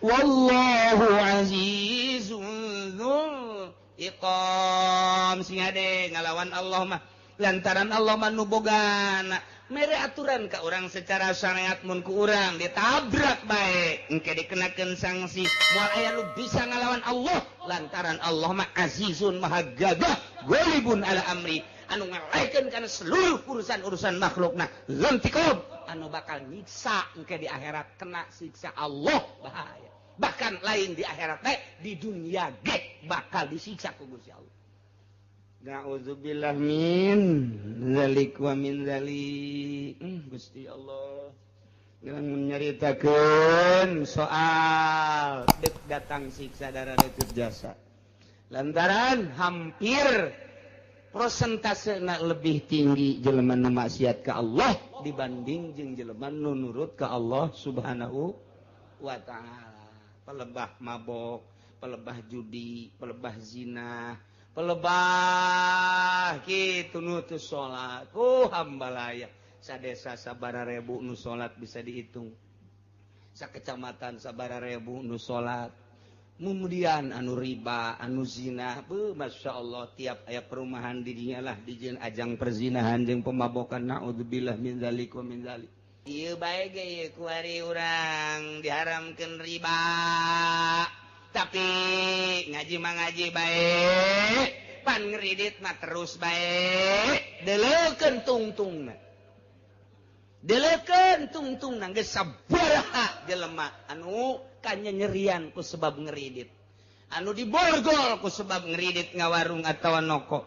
Wallahu azizun dzul iqam. Sing ade ngalawan Allah mah lantaran Allah mah nu bogana mere aturan ka urang secara syariat, mun ku urang ditabrak bae engke dikenakeun sanksi. Moal aya nu bisa ngalawan Allah lantaran Allah mah azizun, maha gagah, ghalibun ala amri, anu ngalaikeun kana seluruh urusan-urusan makhlukna, dzuntiqam, anu bakal nyiksa engke di akhirat. Kena siksa Allah bahaya, bahkan lain di akhirat teh, di dunia ge bakal disiksa ku Gusti Allah. Na'udzubillah min zalik wa min zalik. Gusti Allah yang menyeritakan soal dek datang siksa darah deket jasa lantaran hampir persentase lebih tinggi jelema nu maksiat ke Allah dibanding jeung jelema nu nurut ke Allah Subhanahu wa Ta'ala. Pelebah mabok, pelebah judi, pelebah zina, pelebah kitu nu teu salat. Oh, hambalaya, sadesa sabara rebu nu salat bisa dihitung, sakecamatan sabara rebu nu salat. Kemudian anu riba, anu zina, beuh, Masya Allah, tiap aya perumahan di dinya lah dijieun ajang perzinahan jeung pemabokan. Naudzubillah min dzalik wa min dzalik. Ieu bae ge ieu kuari urang diharamkeun riba, tapi ngaji mah ngaji bae, pan ngeridit mah terus bae. Deleukeun tungtungna, deleukeun tungtungna, geus sabaraha jelema anu kanyanyerian ku sebab ngeridit, anu diborgol ku sebab ngeridit ngawarung atawa noko,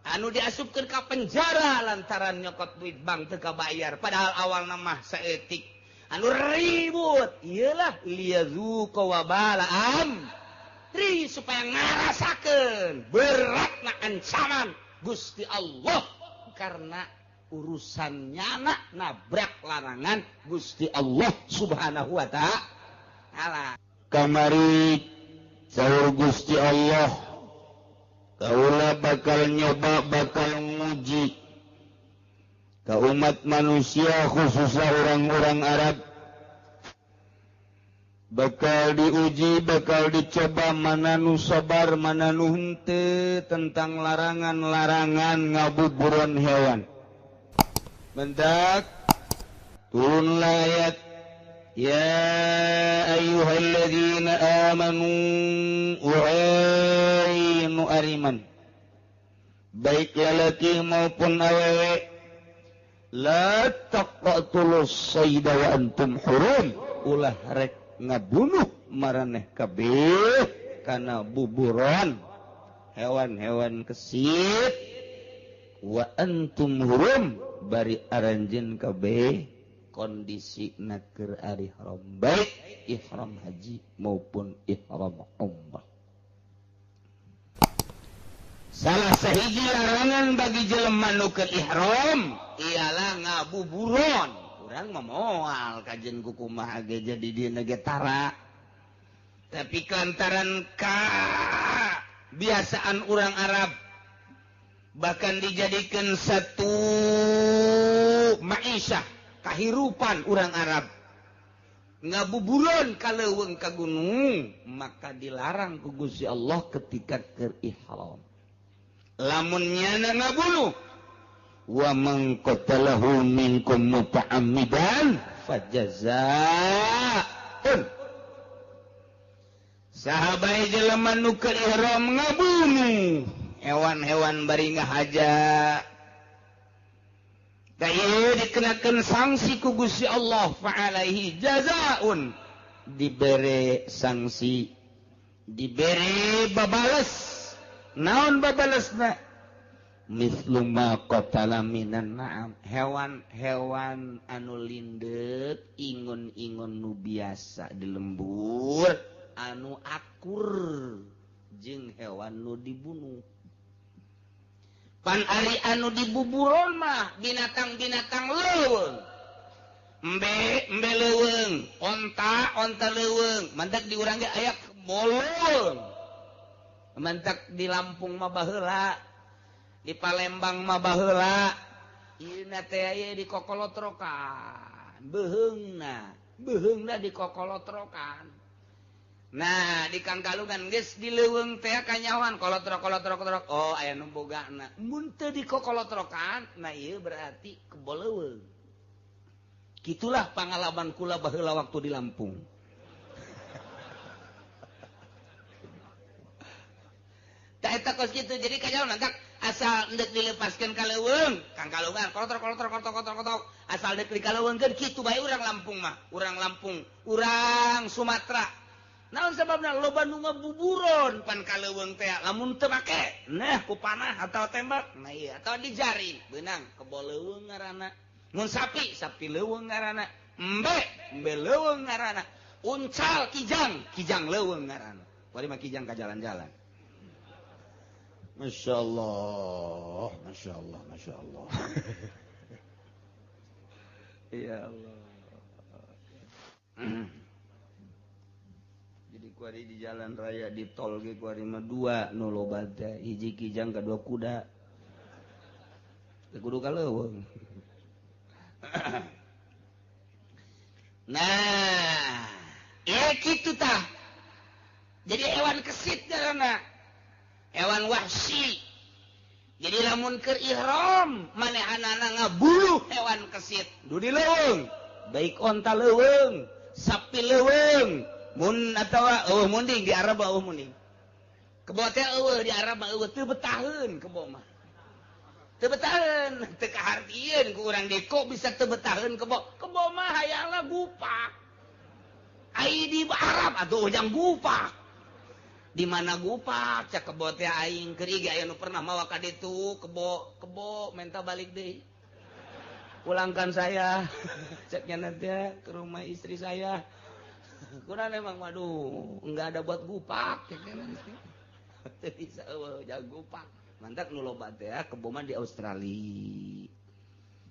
anu diasupkeun ka penjara lantaran nyokot duit bank teu kabayar, padahal awalna mah saeutik. Anu ribut iyalah liyazuqa wabala amri, supaya ngarasakeun beratna ancaman Gusti Allah karena urusan nyana nabrak larangan Gusti Allah Subhanahu wa Ta'ala. Kamari saur Gusti Allah, kaula bakal nyoba, bakal nguji ke umat manusia, khususnya orang-orang Arab. Bakal diuji, bakal dicoba mana nu sabar, mana nu henteu tentang larangan-larangan ngabuburan hewan. Mendak turunlah ayat, ya ayyuhalladzina amanu, wahai nu ariman, baik lalaki maupun awewe, la taqtulus sayda wa antum hurum, ulah rek ngabunuh maraneh kabeh kana buburon hewan-hewan kesit, wa antum hurum, bari aranjeun kabeh kondisi keur ari ihram, baik ihram haji maupun ihram umrah. Salah sahiji larangan bagi jelema nu keur ihram ialah ngabuburon. Urang mah moal kajen kukumaha ge jadi dieuna ge tara, tapi lantaran ka biasaan orang Arab, bahkan dijadikan satu ma'isyah kahirupan orang Arab ngabuburon ka leuweung, ka gunung, maka dilarang ku Gusti Allah ketika keur ihram. Lamun nyana ngabunuh, wa man qatalahu minkum muta'ammidan fajazaa'un, saha bae jelema nu keur ihram ngabunuh hewan-hewan bari ngahaja, kaya dikenakan sanksi ku Gusti Allah, fa'alaihi jazaun, dibere sanksi, dibere babales. Naon babalesna? Mislu ma qatala minan na'am, hewan-hewan anu lindeuk, ingon-ingon nu biasa di lembur anu akur jeung hewan nu dibunuh. Pan ari anu dibuburon mah binatang-binatang leuweung, embe embe leuweung, onta onta leuweung, mantak di urang ge aya bolong. Mantak di Lampung mah baheula, di Palembang mah baheula, ieu teh aya di kokolotrokan, beuheungna, beuheungna di kokolotrokan. Nah di Kangkalungan geus di leuweung teh kanyawan kolotrok kolotrok kolotrok oh aya nu bogana mun teu dikokolotrokan nah ieu berarti kebo leuweung. Gitulah pengalaman kula baheula waktu di Lampung. Tah eta kos kitu jadi kanyawan lantak asal endek dilepaskeun ka leuweung Kangkalungan kolotrok kolotrok kolotrok kolotrok asal dek dikaleuweungkeun kitu bae urang Lampung mah, urang Lampung, urang Sumatera. Naon sababna loba nu ngabuburon pan ka leuweung teh lamun teu make nah ku panah atau tembak nah ieu atau dijaring beunang kebo leuweung ngaranna. Mun sapi sapi leuweung ngaranna, embe embe leuweung ngaranna, uncal kijang kijang leuweung ngaranna. Bari mah kijang ka jalan-jalan. Masya Allah, Masya Allah, Masya Allah. Ya Allah. Jadi kuari di jalan raya di tol ge kuari mah dua nu loba teh, hiji kijang kadua kuda. Teu kudu ka leuweung. Nah, ya kitu tah. Jadi hewan kesit karena hewan wahsi. Jadi lamun keur ihram manehanana ngabuluh hewan kesit du di leuweung, baik onta leuweung, sapi leuweung, mun atawa eueuh munding di Arab eueuh munding. Kebo teh eueuh di Arab eueuh teu betaheun kebo mah. Teu betaheun, teu kahartieun ku urang deui kok bisa teu betaheun kebo. Kebo mah hayangna gupak. Ai di Arab atuh ujang gupak. Di mana gupak cak kebo teh aing keur ieu aya nu pernah mawa ka ditu kebo kebo menta balik deui. Pulangkan saya. Ceknya nanti ya, ke rumah istri saya. Kurang emang waduh, enggak ada buat gupak ceknya nanti. Teu bisa eueuh jang gupak. Mantak nu loba teh kebo mah di Australia.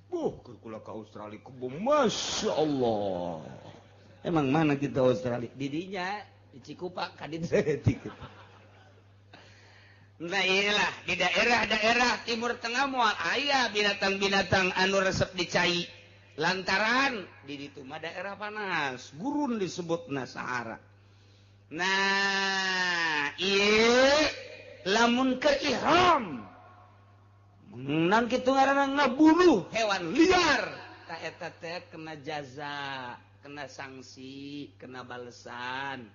Buh, keur kula ka Australia kebo Masya Allah. Emang mana kita Australia? Di dinya di Cikupa ka ditu saeutik. Nah iyalah di daerah-daerah Timur Tengah moal aya binatang-binatang anu resep dicai. Lantaran di ditu mah daerah panas, gurun disebutna Sahara. Nah, ieu lamun keur ihram nang kitu ngaranna ngabunuh hewan liar ta eta teh kena jaza, kena sanksi, kena balesan.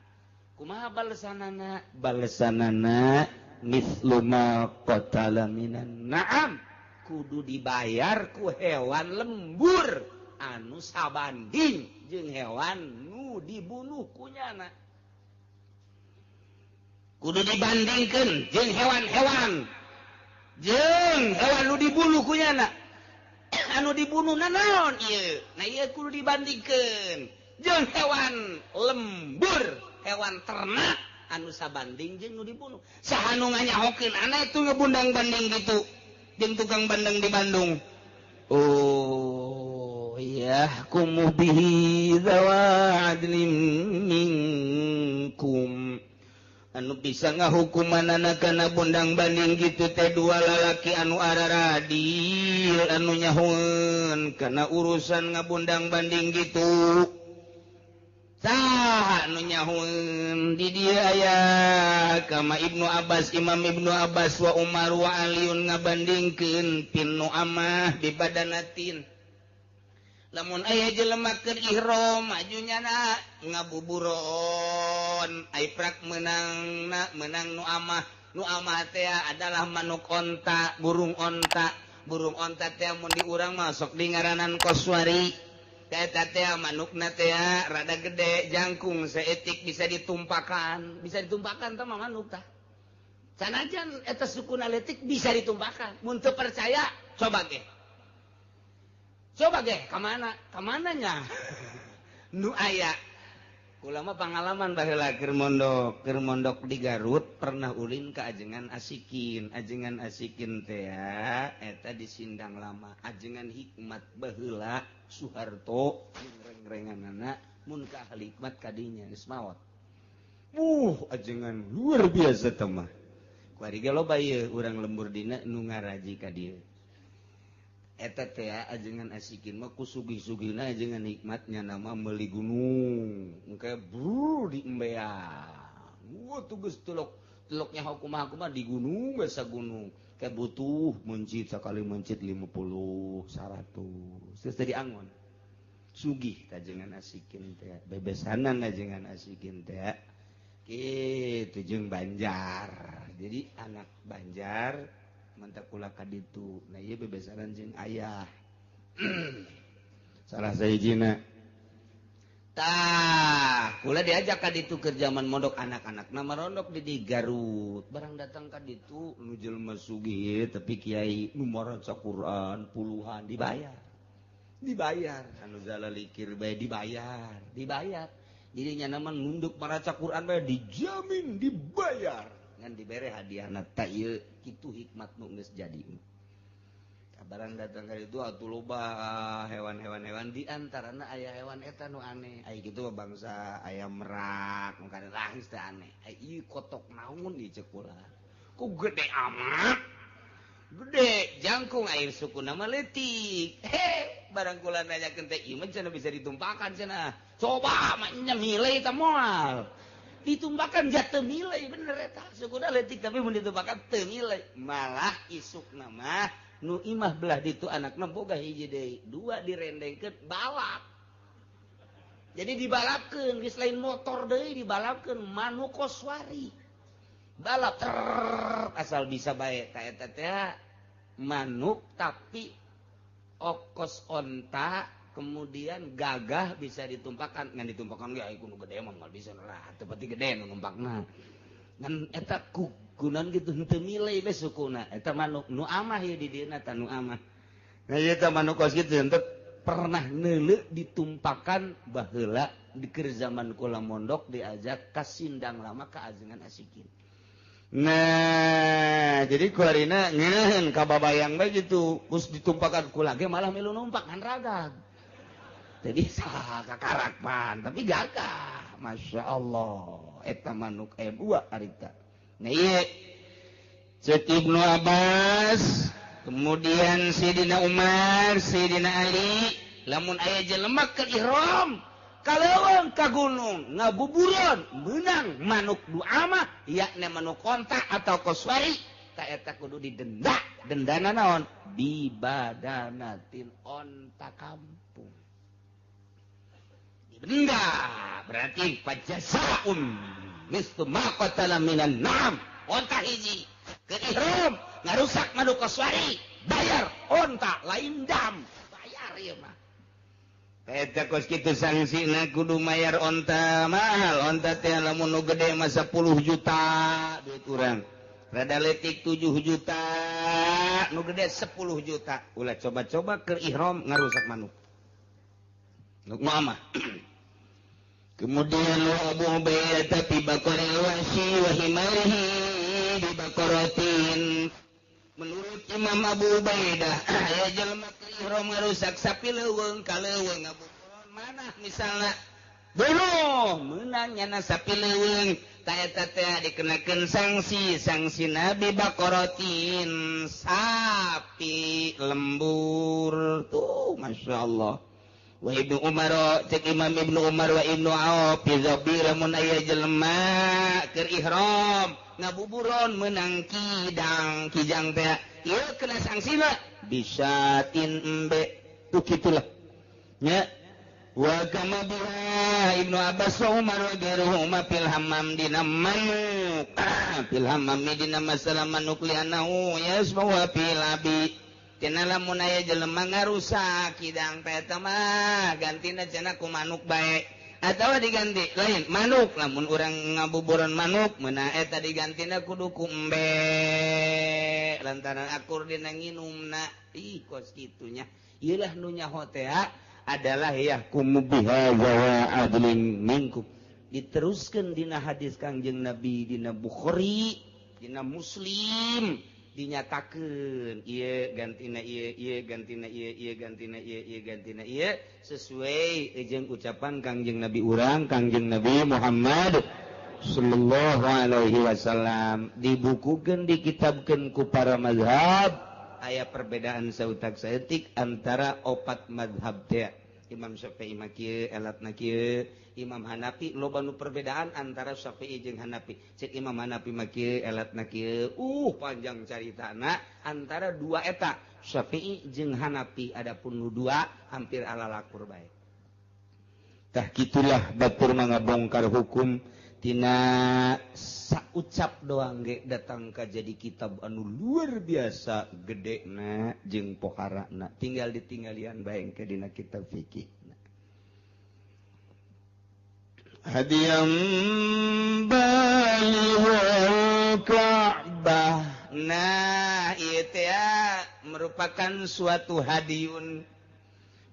Kumaha balesanana? Balesanana mithlu ma qatala minan na'am, kudu dibayar ku hewan lembur anu sabanding jeung hewan nu dibunuh kunyana. Kudu dibandingkeun jeung hewan-hewan jeung hewan nu dibunuh kunyana. Anu dibunuh naon ieu? Nah ieu kudu dibandingkeun jeung hewan lembur, hewan ternak anu sabanding jeung nu dibunuh. Saha nu nganyahokeun ana itu ngebundang banding gitu jeung tukang bandeng di Bandung. Oh yahkumu bihi dzawa adlin minkum. Anu bisa ngahukumanana kana bundang banding gitu teh dua lalaki anu araradil anu nyahoeun kana urusan ngabundang banding gitu. Saha anu nyahoeun di dieu aya kama Ibnu Abbas, Imam Ibnu Abbas wa Umar wa Aliun ngabandingkeun pinu amah di badanatin. Lamun aya jelema keur ihram majunyana ngabuburon ai prak meunangna meunang nu amah. Nu amah teh adalah manuk onta, burung onta. Burung onta teh mun di urang mah sok di ngaranan koswari. Eta teh manukna teh rada gede, jangkung saeutik bisa ditumpakan. Bisa ditumpakan teh mah manuk tah. Sanajan eta sukuna leutik bisa ditumpakan. Mun teu percaya coba ge. Coba ge, kamana? Kamananya? Nu aya. Kula mah pangalaman baheula keur mondok di Garut pernah ulin ka ajengan Asikin. Ajengan Asikin teh eta di Sindang Lama. Ajengan hikmat baheula Soeharto jeung reng-renganana mun ka ahli hikmat kadinya geus maot. Ajengan luar biasa teh mah. Kuari ge loba ieu urang lembur dina nu ngaraji ka dieu. Eta teh ajengan asikin mah ku sugih-sugihna ajengan nikmatnya nama meuli gunung. Engke bru di embean. Wah tugas telok teloknya kumaha-kumaha di gunung biasa gunung. Kayak butuh mencit sekali mencit 50, 100. Terus jadi angon. Sugih ajengan asikin teh, bebesanan ajengan asikin teh. Kitu jeung Banjar. Jadi anak Banjar mantap kula ka ditu. Nah ieu bebesanan jeung ayah. Salah sahijina. Tah, kula diajak ka ditu keur zaman mondok anak-anak. Nama rondok di Garut. Barang datang ka ditu nu jelema sugih tapi kiai nu maca Quran puluhan dibayar. Dibayar. Anu zalalikir bae dibayar, dibayar. Jadi nya nama nunduk maraca Quran bae dijamin dibayar. Ngan dibere hadiahna ta ieu kitu hikmat nu geus jadi. Kabaran datang ka ditu atuh loba hewan-hewan hewan di antarana aya hewan eta nu aneh. Aya kitu mah bangsa ayam merak nu kana teh aneh. Aya ieu kotok naon ieu ceuk kula. Ku gede amat. Gede jangkung air sukuna mah leutik. He, barang kula nanyakeun teh ieu mah cenah bisa ditumpakan cenah. Coba mah nya milih teh moal. Ditumpakan jatuh milih bener eta. Sukuna leutik tapi mun ditumpakan teu milih. Malah isukna mah nu imah belah ditu anakna boga hiji deui, dua direndengkeun balap. Jadi dibalapkeun geus lain motor deui dibalapkeun manuk koswari. Balap ter asal bisa bae ta eta teh manuk tapi okos onta kemudian gagah bisa ditumpakan ngan ditumpakan ge aya nu gede mah moal bisa lah teu pati gede nu numpakna ngan eta kugunan kitu henteu milih we sukuna eta manuk nu amah ieu di dieuna ta nu amah. Nah ieu teh manuk kos kitu henteu pernah neuleuh ditumpakan baheula di keur zaman kula mondok diajak ka Sindang Lama ka ajengan asikin. Nah, jadi kuarina ngeuheun kababayang bae gitu, terus ditumpakan kula ge malah milu numpak ngan ragag. Teu bisa kakarak pan, tapi gagah. Masya Allah, eta manuk M2 harita. Nah ieu ceuk Ibnu Abbas, kemudian Sidina Umar, Sidina Ali, lamun aya jelema keur ihram kaleuweung ka gunung ngabuburon meunang manuk duama yakni manuk kontak atau koswari ta eta kudu didenda. Dendana naon? Dibadanatin onta kampung. Didenda berarti pajazaun mislu ma qatala minan na'am. Onta hiji ke ihram ngarusak manuk koswari bayar onta lain dam bayar ieu mah. Eta kos kitu sangsina kudu mayar onta mahal. Onta teh lamun nu gede mah 10 juta duit urang. Rada leutik 7 juta, nu gede 10 juta. Ulah coba-coba keur ihram ngarusak manuk. Nuk mah. Kemudian wa Abu Ubaidah bi baqaril wahsy wa himarihi bi baqaratin. Menurut Imam Abu Ubaidah, aya jelema keur ihram ngarusak sapi leuweung ka leuweung ngabuburon manah misalna bunuh meunang nyana sapi leuweung ta eta teh dikenakeun sanksi sanksi Nabi baqaratin sapi lembur tuh Masya Allah. Wa Ibnu Umar cek Imam Ibnu Umar wa Ibnu Auf bi zabir mun aya jelema keur ihram ngabuburon menang kidang kijang teh ieu kena sangsina bisatin embe tuh kitulah nya. Wa kama biha Ibnu Abbas wa Umar wa gairuhuma fil hammam dina manuk fil hammam dina masalah manuk lianahu yasbahu fil abi cenah lamun aya jelema ngarusak kidang teh eta mah gantina cenah ku manuk bae atawa diganti lain manuk lamun urang ngabuburan manuk meuna eta digantina kudu ku embe lantaran akur dina nginumna. Ih kos kitunya ieu lah nu nyaho teh adalah yahkumu biha wa adlin minkum. Diteruskeun dina hadis Kangjeng Nabi dina Bukhari dina Muslim dinyatakeun ieu gantina ieu ieu gantina ieu ieu gantina ieu ieu gantina ieu sesuai jeung ucapan Kangjeng Nabi urang Kangjeng Nabi Muhammad sallallahu alaihi wasallam. Dibukukeun dikitabkeun ku para mazhab Aya perbedaan sautak saeutik antara opat madhab teh. Imam Syafi'i mah kieu, elatna kieu. Imam Hanafi loba nu perbedaan antara Syafi'i jeung Hanafi. Cek Imam Hanafi mah kieu, elatna kieu. Panjang caritana antara dua eta, Syafi'i jeung Hanafi. Adapun nu dua hampir ala lakur bae. Tah kitulah batur mangabongkar hukum tina saucap doang ge datang ka jadi kitab anu luar biasa gedena jeung poharana, tinggal ditinggalian bae engke dina kitab fikih. Hadiyam balighal Ka'bah. Nah, ieu teh merupakan suatu hadiyun,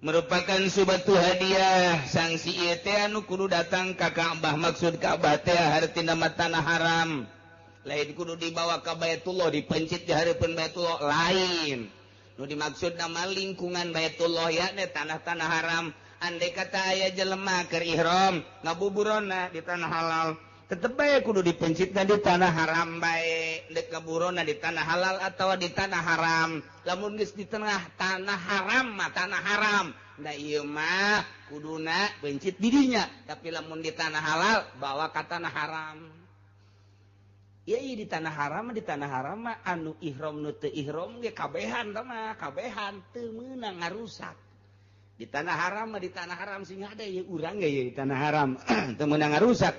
merupakan suatu hadiah. Sanksi ieu teh anu kudu datang ka Ka'bah. Maksud Ka'bah teh hartina mah tanah haram. Lain kudu dibawa ka Baitullah, dipencit di hareupeun Baitullah, lain. Nu dimaksud nama lingkungan Baitullah yakni tanah-tanah haram. Andai kata aya jelema keur ihram ngabuburona di tanah halal, tetep bae kudu dipencitna di tanah haram bae. Dek ngaburona di tanah halal atau di tanah haram. Lamun geus di tengah tanah haram mah tanah haram. Nah ieu mah kuduna pencit didinya, tapi lamun di tanah halal bawa ka tanah haram. Ieu di tanah haram, di tanah haram mah anu ihram nu teu ihram ge kabehan tah mah, kabehan teu meunang ngarusak. Di tanah haram mah di tanah haram sing ada ya urang ge di tanah haram teu meunang ngarusak.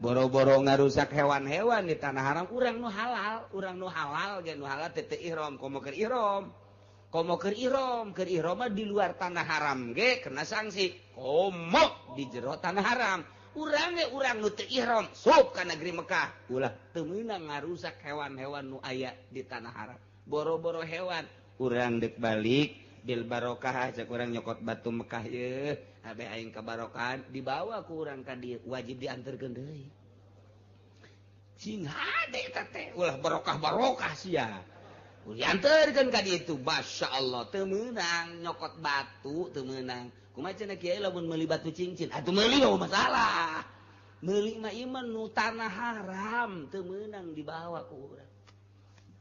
Boro-boro ngarusak hewan-hewan di tanah haram, urang nu halal, urang nu halal ge nu halal teu ihram, komo keur ihram. Komo keur ihram, keur ihram mah di luar tanah haram ge kena sanksi. Komo di jero tanah haram. Urang ge urang nu teu ihram sup ka negeri Mekah, ulah teu meunang ngarusak hewan-hewan nu aya di tanah haram. Boro-boro hewan, urang deuk balik bil barokah cek urang nyokot batu Mekah ye, abe aing kabarokahan dibawa ku urang ka dieu, wajib dianterkeun deui. Sing hade eta teh ulah barokah-barokah sia. Dianterkeun ka dieu itu, masyaallah teu meunang nyokot batu teu meunang. Kumaha cenah kiai lamun meuli batu cincin? Atuh meuli mah masalah. Meuli mah ieu mah nu tanah haram teu meunang dibawa ku urang.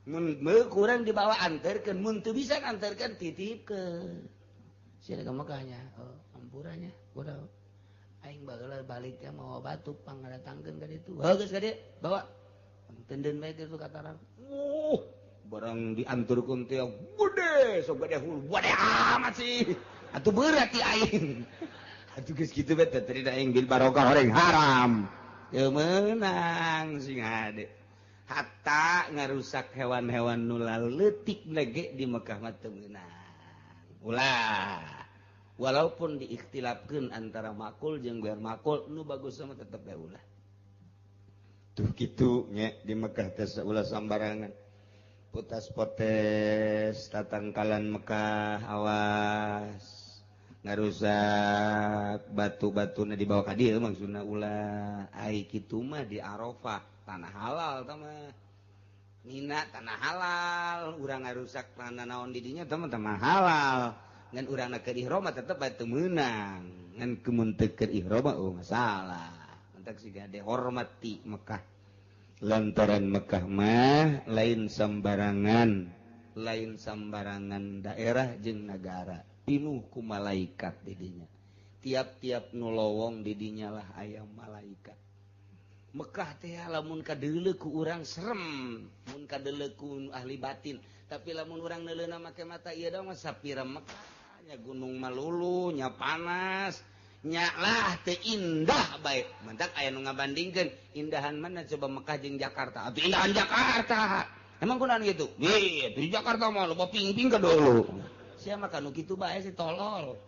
Mun kurang dibawa anterkeun, mun teu bisa anterkeun titipkeun. Sia ka Mekahnya, oh ampuranya, udah aing bageula balik teh mawa batu pangdatangkeun ka ditu. Heuh geus ka dieu, bawa. Tenden bae kitu katarang. Barang dianturkeun teh gede, sok gede hulu, gede amat sih. Atuh berat ti aing. Atuh geus kitu bae teh tadi aing bil barokah horeng haram. Teu meunang sing hade. Hatta ngarusak hewan-hewan nu leutik lege di Mekah mah teu meunang. Ulah. Walaupun diikhtilafkeun antara makul jeung gair makul, nu bagus mah tetep bae ulah. Tuh kitu nya di Mekah teh ulah sambarangan. Putas potes tatangkalan Mekah awas ngarusak batu-batuna dibawa ka dieu maksudna ulah. Ai kitu mah di Arafah tanah halal tah mah. Mina tanah halal, urang ngarusak tanah naon di dinya tah mah tanah halal. Ngan urang keur ihram mah tetep bae teu meunang. Ngan kemun teu keur ihram mah oh masalah. Mentak siga dihormati Mekah. Lantaran Mekah mah lain sambarangan, lain sambarangan daerah jeung nagara. Pinuh ku malaikat di dinya. Tiap-tiap nu lowong di dinya lah aya malaikat. Mekah teh lamun kadeuleu ku urang serem, mun kadeuleu ku ahli batin. Tapi lamun urang neuleuna make mata ieu dong mah sapira Mekah nya gunung malulu, nya panas, nya lah teu indah bae. Mentak aya nu ngabandingkeun indahan mana coba Mekah jeung Jakarta. Atuh indahan Jakarta. Emang kunaon kitu? Wih, di Jakarta mah loba ping-ping ka dulu. Sia mah kanu kitu bae si tolol.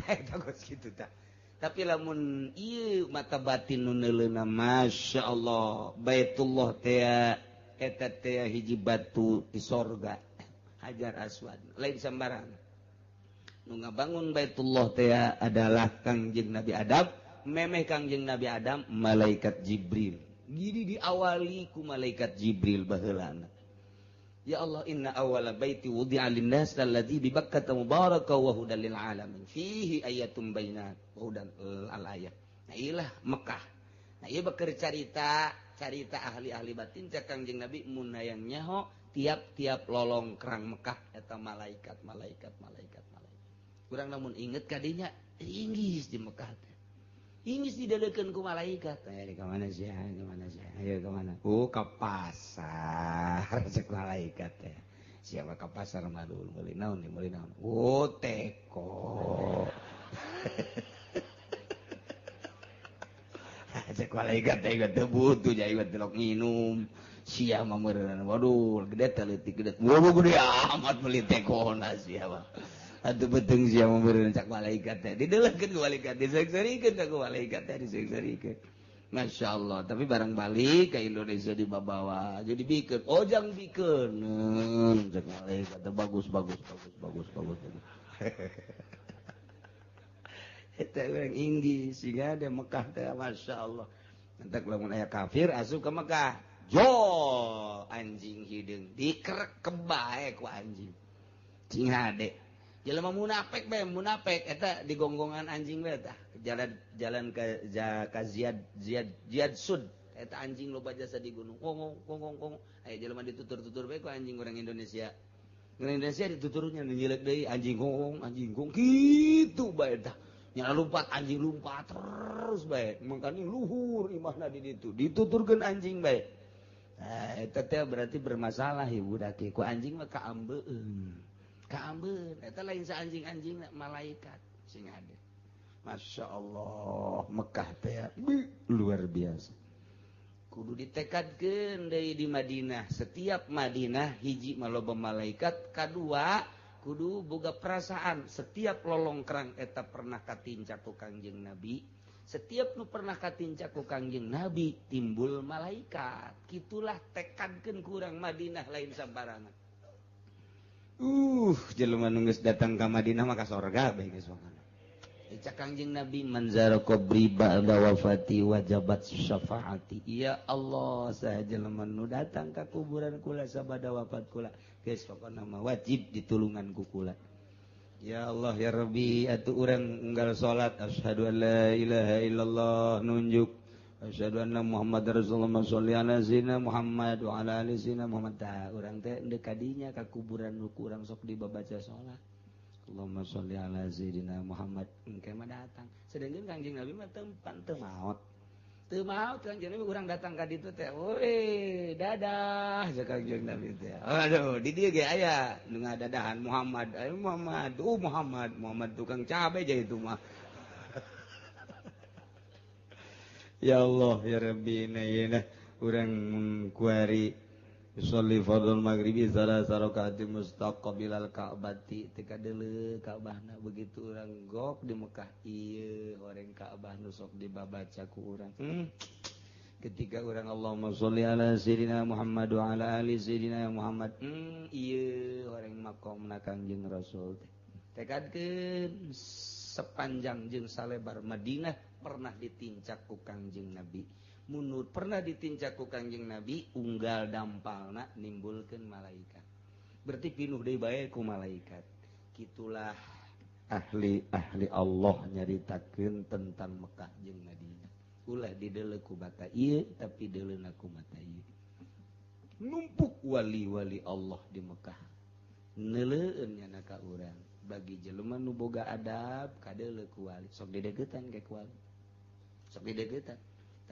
Eta geus kitu tah. Tapi lamun ieu mata batin nu neuleuna masyaallah Baitullah teh eta teh hiji batu di sorga Hajar Aswad lain sambarangan. Nu ngabangun Baitullah teh adalah Kangjeng Nabi Adam, memeh Kangjeng Nabi Adam malaikat Jibril. Jadi diawali ku malaikat Jibril baheulana. Ya Allah, inna awwala baiti wudi'a lin-nas alladzi bi Bakkah mubaraka wa hudan lil alamin fihi ayatum bainat wa hudan al ayat. Nah ilah Mekah. Nah ieu beker carita ahli-ahli batin cak Kangjeng Nabi mun hayang nyaho Tiap-tiap lolongkrang Mekah eta malaikat malaikat malaikat malaikat. Kurang namun inget kadinya inggis di Mekah teh. Inggis didelekeun ku malaikat. Ayo ka mana sih? Ka mana sih? Ayo ka mana? Oh, ka pasar cek malaikat teh. Siapa ka pasar mah dulu meuli naon meuli naon. Oh, teko. Cek malaikat teh teu butuh ja ieu telok nginum. Sia mah meureun waduh gede teh leutik gede. Waduh gede amat meuli tekona sia mah. Atuh beuteung sia mah meureun cak malaikat teh. Didelekeun ku malaikat, diseuk-seurikeun ku malaikat teh diseuk-seurikeun. Masya Allah, tapi barang balik ke Indonesia dibawa jadi bikeun, ojang bikeun. Cek malaikat teh bagus bagus bagus bagus bagus. Eta urang Inggris sehingga ada Mekah teh Masya Allah. Entak lamun aya kafir asup ke Mekah. Jo anjing hideung dikerek bae ku anjing. Cing hade. Jelema munafik bae munafik eta digonggongan anjing bae tah. Jalan jalan ke ka Ziyad Ziyad Ziyad Sud eta anjing loba jasa di gunung. Kongong kongong kongong. Aya jelema ditutur-tutur bae ku anjing urang Indonesia. Urang Indonesia dituturnya nyilek deui anjing kongong anjing kong kitu bae tah. Nyala lompat anjing lompat terus bae. Mangkane luhur imahna di ditu. Dituturkeun anjing bae. Eta teh berarti bermasalah ibu daki ku anjing mah kaambeun. Kaambeun eta lain sa anjing-anjing malaikat sing ade. Masya Allah Mekah teh luar biasa. Kudu ditekadkeun deui di Madinah. Setiap Madinah hiji mah loba malaikat, kadua kudu boga perasaan setiap lolongkrang eta pernah katincak ku Kangjeng Nabi. Setiap nu pernah katincak ku Kangjeng Nabi timbul malaikat. Kitulah tekadkeun kurang Madinah lain sambarangan. Jelema nu geus datang ka Madinah maka sorga bae geus pokona. Cak Kangjeng Nabi manzara qabri ba'da wafati wajabat syafaati. Ya Allah, saha jelema nu datang ka kuburan kula sabada wafat kula, geus pokona mah wajib ditulungan ku kula. Ya Allah ya Rabbi, atuh urang unggal salat asyhadu an la ilaha illallah nunjuk asyhadu anna Muhammadar Rasulullah sholli ala sayyidina Muhammad wa ala ali sayyidina Muhammad. Tah urang teh deuk kadinya ka kuburan nu kurang sok dibabaca salat. Allahumma sholli ala sayyidina Muhammad. Engke mah datang. Sedangkan Kangjeng Nabi mah tempan teu maot. Teu maot Kangjeng Nabi urang datang ka ditu teh, "Woi, dadah," cek Kangjeng Nabi teh. Aduh, di dieu ge aya nu ngadadahan Muhammad. Ayo Muhammad, oh Muhammad, Muhammad tukang cabe ja itu mah. Ya Allah ya Rabbi, na urang kuari sholli fardhul maghribi salasa rakaati mustaqbilal ka'bati teu kadeuleu Ka'bahna begitu urang gok di Mekah ieu horeng Ka'bah nu sok dibabaca ku urang. Ketika urang Allahumma sholli ala sayyidina Muhammad wa ala ali sayyidina Muhammad, ieu horeng makomna Kangjeng Rasul teh. Tekadkeun sepanjang jeung salebar Madinah pernah ditincak ku Kangjeng Nabi. Munur pernah ditincak ku Kangjeng Nabi unggal dampalna nimbulkeun malaikat. Berarti pinuh deui bae ku malaikat. Kitulah ahli-ahli Allah nyaritakeun tentang Mekah jeung Madinah. Ulah dideuleu ku mata ieu tapi deuleuna ku mata ieu. Numpuk wali-wali Allah di Mekah. Neuleueun nyana ka urang. Bagi jelema nu boga adab kadeuleu ku wali. Sok dideukeutan ke ku wali. Sok dideukeutan.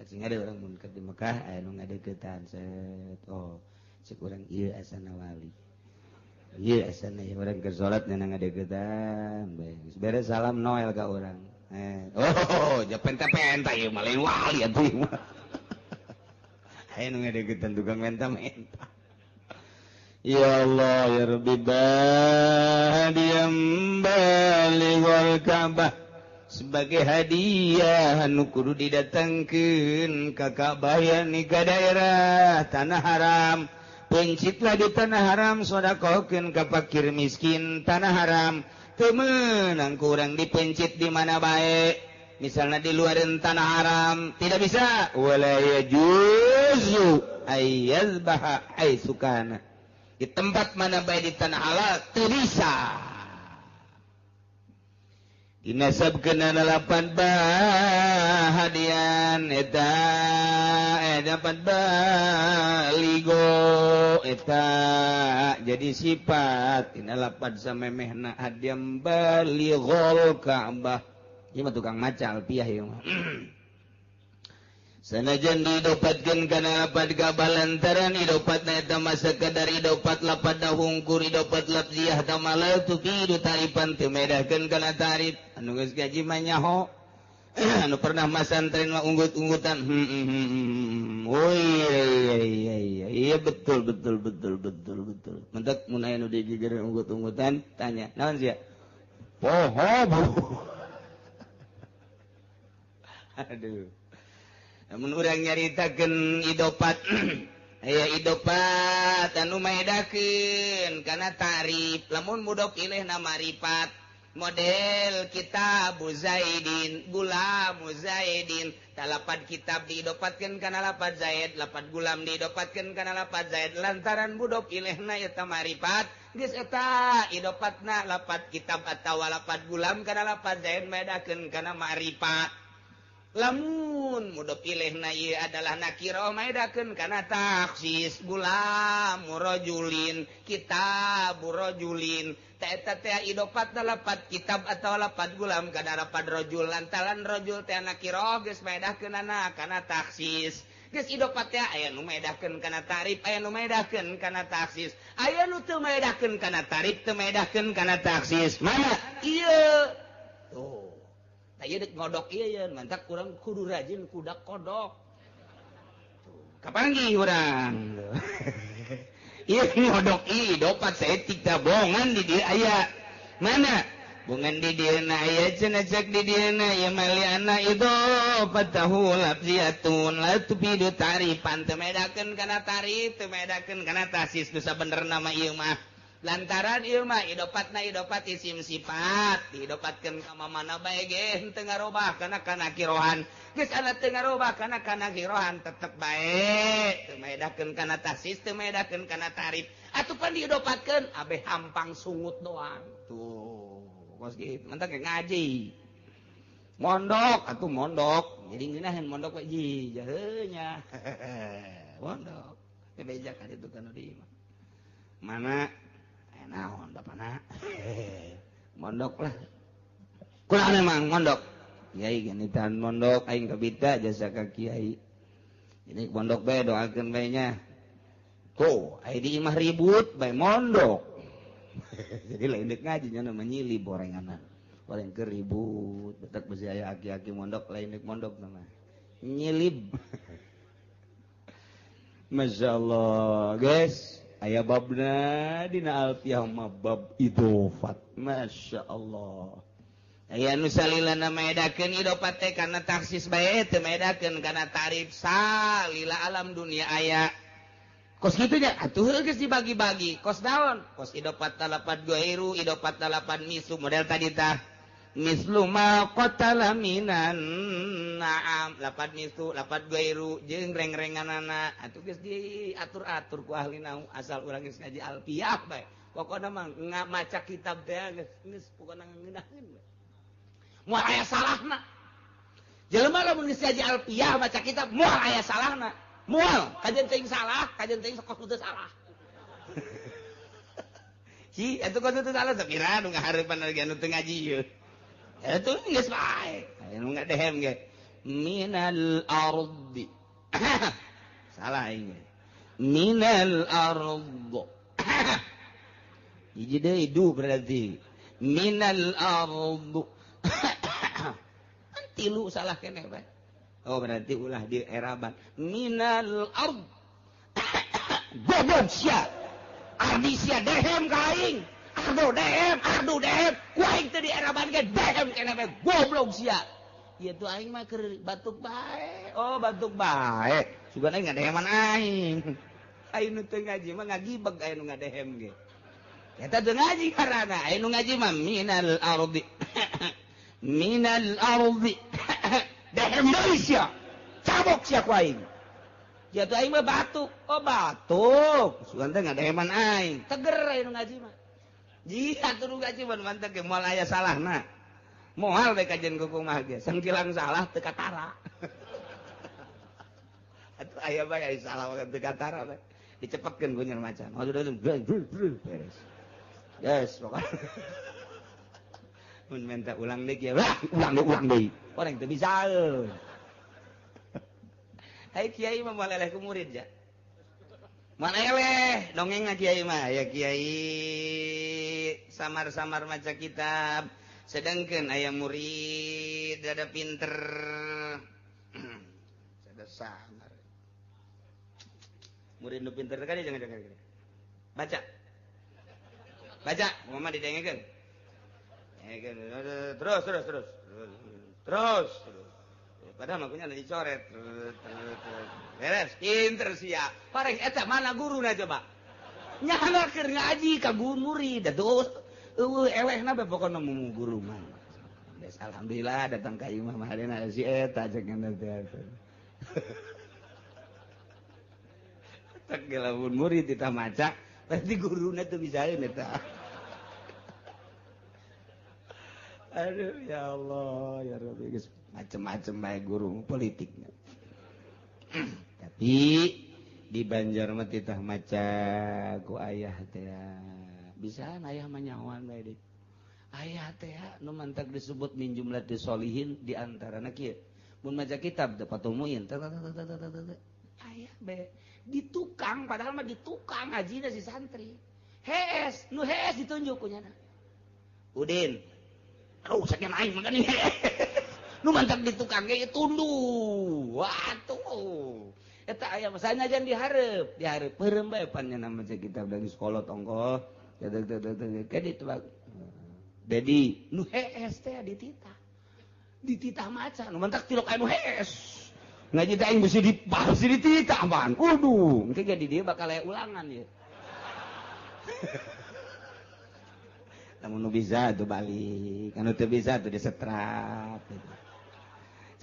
Sing ada orang mun keur di Mekah aya nu ngadeukeutan set oh cek urang ieu asana wali. Ieu asana ieu urang keur salat nya ngadeukeutan bae. Geus beres salam Noel ka urang. Oh ja penta-penta ieu mah lain wali atuh ieu mah. Aya nu ngadeukeutan tukang menta-menta. Ya Allah ya Rabbi bahadiyam balighal Ka'bah. Sebagai hadiah anu kudu didatangkeun ka Ka'bah yani ka daerah tanah haram. Pencitlah di tanah haram sedekahkeun ka fakir miskin tanah haram. Teu meunang kurang dipencit di mana bae. Misalnya di luaran tanah haram tidak bisa. Wala yajuzu ayyazbaha haitsu kana. Di tempat mana bae di tanah halal teu bisa. Dinasabkeun lapan bahadian eta dapat baligo eta jadi sifat dina lapan samemehna hadiam balighol Ka'bah. Ieu mah tukang maca alfiah ieu mah. Sanajan didopatkeun kana lapad Ka'bah lantaran idopatna eta mah sakadar idopat lapad hungkur idopat lafziah tamala tufidu tarifan teu medahkeun kana tarif anu geus gaji mah nyaho anu pernah masantren mah unggut-unggutan. Oh iya iya iya iya betul betul betul betul betul mentak mun aya nu digigireun unggut-unggutan tanya naon sia poho bu. Aduh. Namun urang nyaritakeun idopat aya idopat anu maedakeun kana tarif lamun mudhof ilaihna marifat model kitab Zaidin gulam Zaidin talapan kitab diidopatkeun kana lapad Zaid lapad gulam diidopatkeun kana lapad Zaid lantaran mudhof ilaihna eta marifat geus eta idopatna lapad kitab atawa lapad gulam kana lapad Zaid maedakeun kana marifat. Lamun mudhof ilaihna ieu adalah nakirah maedakeun kana taksis gulam rajulin kitab rajulin ta eta teh idopatna lapad kitab atawa lapad gulam kana lapad rajul lantaran rajul teh nakirah geus maedakeunana kana taksis geus idopat teh aya nu maedakeun kana tarif aya nu maedakeun kana taksis aya nu teu maedakeun kana tarif teu maedakeun kana taksis mana ieu tuh. Tah dek ngodok ieu yeun mantak kurang kudu rajin kudak kodok. Kapanggih urang. Ieu ngodok ieu dopat saeutik tah bongan di dieu aya. Mana? Bongan di dieu na aya cenah cek di dieu na ieu mah liana idopatahu lafziyatun la tufidu tarifan teu medakeun kana tarif teu medakeun kana tasis nu sabenerna mah ieu mah. Lantaran ieu mah idopatna idopat isim sifat diidopatkeun ka mamana bae ge henteu ngarobah kana kana kirohan geus ana teu ngarobah kana kana kirohan tetep bae teu maedakeun kana tasis teu maedakeun kana tarif atuh pan diidopatkeun abeh hampang sungut doang tuh kos kitu mantak ngaji mondok atuh mondok jadi ngeunaheun mondok we ji jaheunya mondok teh beja ka ditu kana di imah mana naon bapana mondok lah kurang emang mondok kiai genitan mondok aing kabita jasa ka kiai ini mondok bae doakeun bae nya tuh ai di imah ribut bae mondok. Jadi lain deuk ngaji nya mah nyili borenganan goreng keur ribut betak besi aya aki-aki mondok lain deuk mondok mah nyilib. Masyaallah guys. Aya babna dina alfiah mah bab idofat. Masya Allah. Aya nu salilana maedakeun idopat teh kana taksis bae teu maedakeun kana tarif salila alam dunia aya. Kos kitu nya atuh geus dibagi-bagi. Kos naon? Kos idopat talapan gairu, idopat talapan misu model tadi tah. Mislu ma qatala minan na'am lapat misu lapat gairu jeung reng-renganana atuh geus diatur-atur ku ahli nahu asal urang geus ngaji alfiah bae pokona mah maca kitab teh geus pokona ngeunaheun bae moal aya salahna jelema lamun geus ngaji alfiah maca kitab moal aya salahna moal kajen teuing salah kajen teuing sok teu salah. Hi atuh kos teu salah sapira nu ngahareupan lagi anu teu ngaji ieu. Itu geus bae. Anu ngadehem ge. Minal ardi. Salah aing. Minal ard. Hiji deui du berarti. Minal ard. Tilu salah keneh bae. Oh berarti ulah di eraban. Minal ard. Goblok sia. Ardi sia dehem ka aing. Ardu dehem, ku aing teu di eraban ge dehem keneh bae goblok sia. Ieu tuh aing mah keur batuk bae. Oh batuk bae. Sugan aing ngadeheman aing. Aing nu teu ngaji mah ngagibeg aya nu ngadehem ge. Eta teu ngaji karana aya nu ngaji mah minal ardi. Minal ardi. Dehem deui sia. Cabok sia ku aing. Ieu tuh aing mah batuk. Oh batuk. Sugan teh ngadeheman aing. Teger aya nu ngaji mah. Jika turun gaji mantap ke moal aya salahna. Moal bae kajian ku kumaha ge. Sangkilang salah teu katara. Atuh aya bae aya salah teu katara bae. Dicepetkeun ku nyer macan. Beres. Yes, pokoknya. Mun minta ulang deui ya, ulang deui. Orang teu bisa. Hai kiai mah moal eleh ku murid ja. Moal eleh, dongeng kiai mah ya kiai samar-samar maca kitab, sedangkan aya murid ada pinter. Sada samar. Murid nu pinter kan jangan. Baca. Baca, mama didengekeun. Terus. Terus. Padahal makunya ada dicoret. Beres, pinter sia. Pareng eta mana guruna coba? Nyana keur ngaji ka guru murid atuh eueuh elehna bae pokona mu guru mah. Des alhamdulillah datang ka imah mah hadena si eta cek teh. Tak lamun murid ditah maca, berarti guruna teu bisaeun eta. Aduh ya Allah ya Rabbi, geus macem-macem bae guru politiknya. Tapi di Banjar mah titah maca ku ayah teh. Bisaan ayah mah nyahoan bae deui. Ayah teh nu mantak disebut min jumlati sholihin di antarana kieu. Mun maca kitab teh patumuin. Ayah bae di tukang padahal mah di tukang ngajina si santri. Hees, nu hees ditunjuk ku nyana. Udin. Aduh, sakian aing mah geuning. Nu mantak di tukang ge tunduh. Watuh. Eta aya mah sanajan dihareup, dihareup peureum bae pan nya maca kitab dari sekolah tongkoh. Ke ditu Dedi nu hees teh dititah. Dititah maca nu mantak tilok aya nu hees. Ngaji teh aing beusi dititah man. Kudu, engke ge di dieu bakal aya ulangan ieu. Lamun nu bisa tuh balik, anu teu bisa tuh disetrap gitu.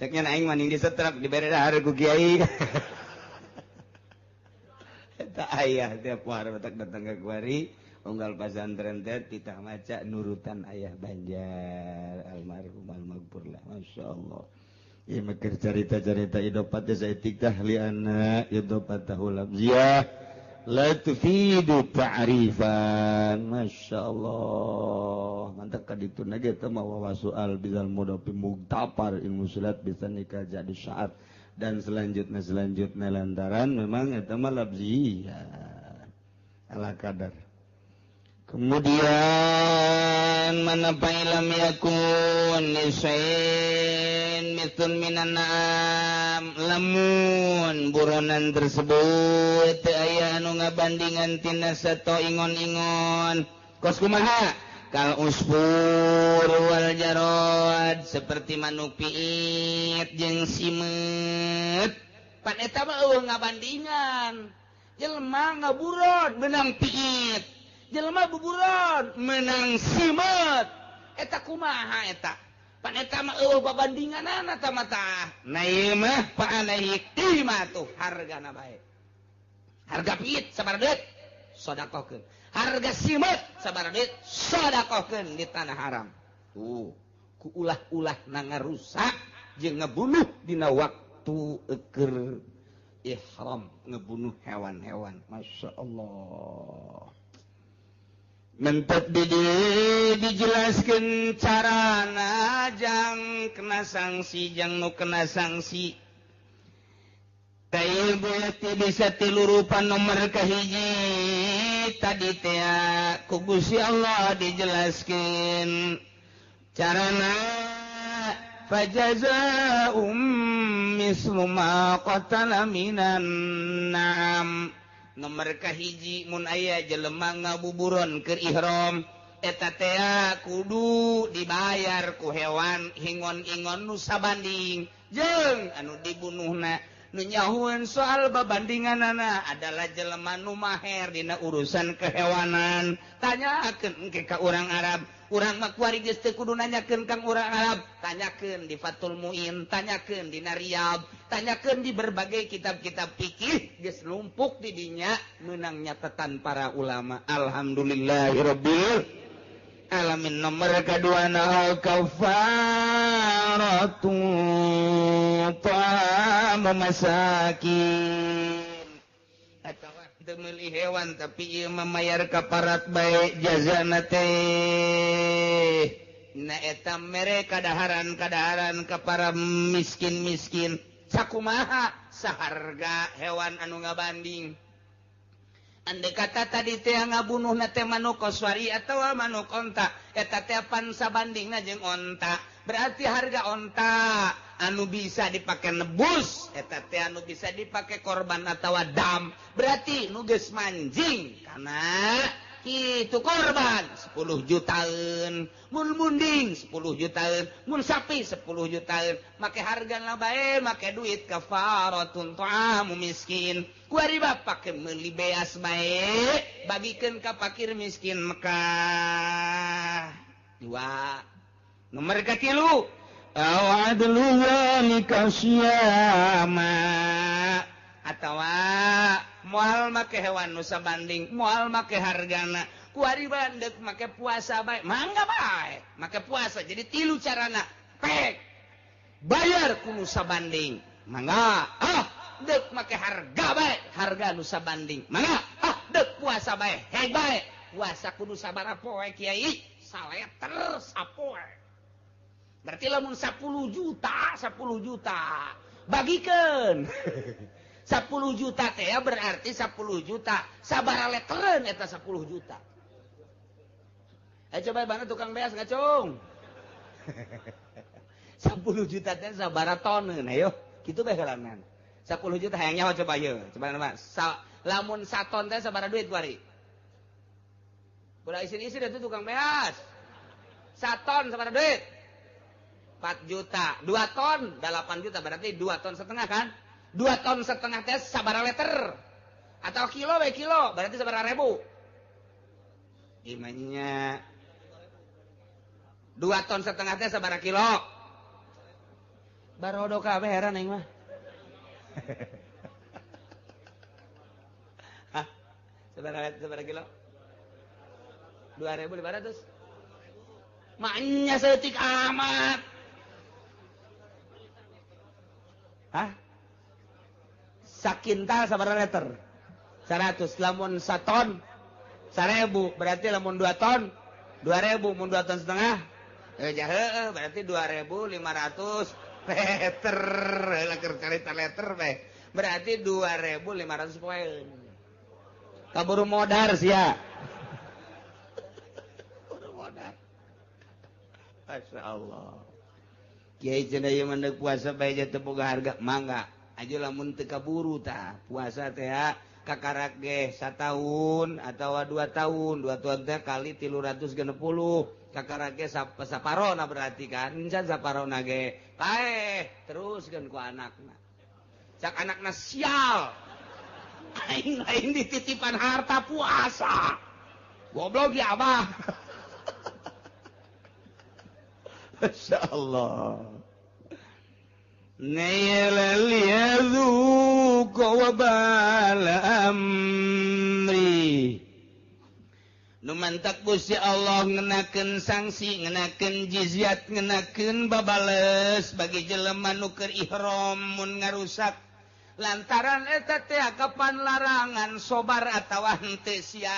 Ceknya aing mah ning disetrap dibere dahar ku kiai. Eta ayah tiap poe batak datang ka kuari, unggal pasantren teh titah maca nurutan ayah Banjar almarhum almaghfurlah. Masyaallah. Ieu mah keur carita-carita idopat teh saeutik tah li anna idopatahu lafziyah la tufidu ta'rifan. Masyaallah. Mantap ka dituna ge teh mah wasoal bizal mudafi mugtafar ilmu sulat bisa nikah jadi syaat dan selanjutnya lantaran memang eta mah lafziyah ala kadar. Kemudian mana fa'ilam yakun lisain mitun minan na'am lamun buronan tersebut teu aya anu ngabandingan tina sato ingon-ingon kos kumaha kal usfur wal jarad seperti manuk piit jeung simeut pan eta mah eueuh ngabandingan jelema ngaburon menang piit jelema buburon menang simeut eta kumaha eta pan eta mah eueuh babandinganana ta mah tah nah ieu mah fa alaihi qimatu hargana bae harga piit sabaraha deut sedekahkeun harga simeut sabaraha deut sedekahkeun di tanah haram tuh ku ulah-ulah na ngarusak jeung ngebunuh dina waktu keur ihram ngebunuh hewan-hewan. Masya Allah. Mentet dijelaskan carana jang kena sanksi jang nu kena sanksi. Taib bisa tilu rupa nomor kahiji tadi teh ku Gusti Allah dijelaskan carana fajazaa'um mislu ma qatala minan na'am. Nomor kahiji mun aya jelema ngabuburon keur ihram eta teh kudu dibayar ku hewan hingon-ingon nu sabanding jeung anu dibunuhna. Nu nyahueun soal babandinganana adalah jelema nu maher dina urusan kehewanan. Tanyakeun engke ka urang Arab, urang mah kuari geus teu kudu nanyakeun kang urang Arab, tanyakeun di Fathul Muin, tanyakeun di Riyadh, tanyakeun di berbagai kitab-kitab fikih geus lumpuk di dinya meunang nyatetan para ulama. Alhamdulillahirabbil. Alamin nomor kedua na kafaratu ta'amu masakin atawa teu meuli hewan tapi ieu mamayar kaparat bae jazana teh. Na eta mere kadaharan-kadaharan ka para miskin-miskin sakumaha saharga hewan anu ngabanding. Andai kata tadi teh ngabunuh na teh manuk koswari atawa manuk onta, eta teh pan sabandingna jeung onta. Berarti harga onta anu bisa dipake nebus, eta teh anu bisa dipake korban atawa dam. Berarti nu geus manjing kana kitu korban 10 jutaan, mun munding 10 jutaan, mun sapi 10 jutaan, make hargana bae make duit kafaratun ta'amu miskin. Kuari bapak meuli beas bae bagikeun ka fakir miskin Mekah. Dua. Nomor katilu, aw adlu zalika siyama atawa moal make hewan nu sabanding, moal make hargana. Kuari bandek make puasa bae, mangga bae make puasa. Jadi tilu carana, pek bayar ku nu sabanding, mangga. Ah dek make harga bae, harga nu sabanding, mangga. Ah dek puasa bae, heg bae puasa kudu sabaraha poe kiai, saleter sapoe. Berarti lamun 10 juta, 10 juta bagikeun. 10 juta teh berarti 10 juta sabaraha leteren eta 10 juta. Coba mana tukang beas ngacung. 10 juta teh sabaraha toneun ayo kitu bae heulangan. 10 juta hayang nyaho coba ieu. Coba nama. Lamun saton teh sabaraha duit kuari? Udah isin-isin itu tukang beas. Saton sabaraha duit? 4 juta. 2 ton 8 juta berarti 2 ton setengah kan? 2 ton setengah teh sabaraha liter atau kilo we kilo berarti sabaraha ribu? Gimana? 2 ton setengah teh sabaraha kilo? Barodo kabeh heran aing mah. Hah? Sabaraha kilo? 2.500. Maknya seutik amat. Hah? Sakintal sabaraha liter? 100. Lamun saton 1000, berarti lamun 2 ton 2000, mun 2 ton setengah jahe berarti 2500 liter. Keur carita liter bae. Berarti 2500 poin. Kaburu modar sia. Kaburu modar. Masya Allah. Kiai cenah ieu mah puasa bae teu boga harga, mangga. Aja lamun teu kaburu tah puasa teh kakarak ge satahun atawa 2 tahun, 2 tahun teh kali 360 kakarak ge saparona berarti kan encan saparona ge paeh teruskeun ku anakna. Cak anakna sial aing lain dititipan harta puasa goblok ya abah. Masya Allah. Liyadzuqa wabala amri. Nu mantak Gusti Allah ngenakeun sanksi, ngenakeun jizyat, ngenakeun babales bagi jelema nu keur ihram mun ngarusak. Lantaran eta teh kapan larangan sobar atawa henteu sia.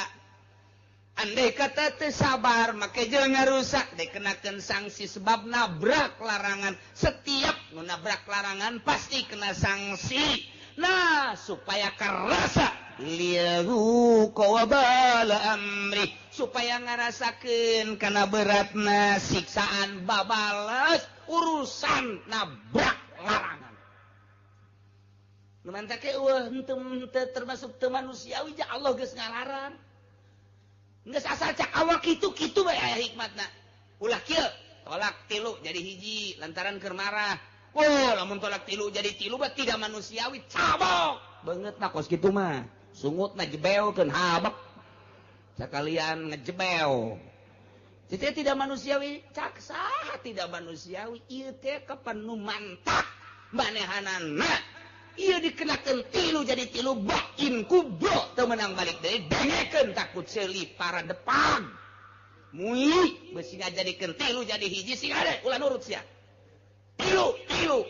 Andai kata teu sabar make jeung ngarusak dikenakeun sanksi sebab nabrak larangan. Setiap nu nabrak larangan pasti kena sanksi. Nah, supaya karasa liyadzuqa wabala amri, supaya ngarasakeun kana beratna siksaan babales urusan nabrak larangan. Nu mantak eueuh henteu termasuk teu manusiawi ja Allah geus ngalarang. Geus asal cak awak kitu-kitu bae aya hikmatna. Ulah kieu, tolak tilu jadi hiji lantaran keur marah. Oh, lamun tolak tilu jadi tilu mah tidak manusiawi, cabok. Beungeutna kos kitu mah. Sungutna jebeokeun habek. Sakalian ngejebeo. Jadi tidak manusiawi, cak saha tidak manusiawi ieu teh kapan nu mantak manehanana. Ieu dikenakeun tilu jadi tilu bain kubro teu meunang balik deui dengekeun takut seuli para depan. Mui besi ngajadikeun tilu jadi hiji sing hade ulah nurut sia. Tilu tilu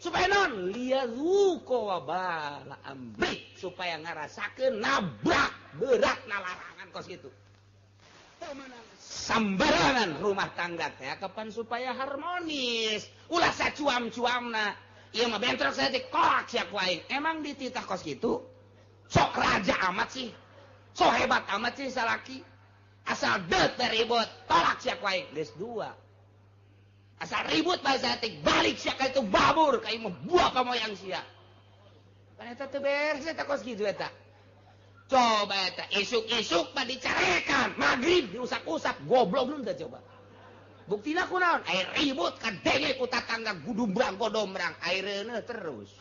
supaya non liyazuqa wabala amri supaya ngarasakeun nabrak berat larangan kos kitu. Sambarangan rumah tangga teh kapan supaya harmonis ulah sacuam-cuamna ieu mah bentrok saeutik kolak sia ku aing emang dititah kos kitu sok raja amat sih sok hebat amat sih salaki asal deut ribut tolak sia ku aing geus dua asal ribut bae saeutik balik sia ka itu babur ka ieu mah buah pamoyang sia pan eta teu beres eta kos kitu eta. Coba eta isuk-isuk mah dicarekan, magrib diusap-usap, goblok nun teh coba. Buktina kunaon? Air ribut kadenge ku tatangga gudumbrang godombrang, aireuneuh terus.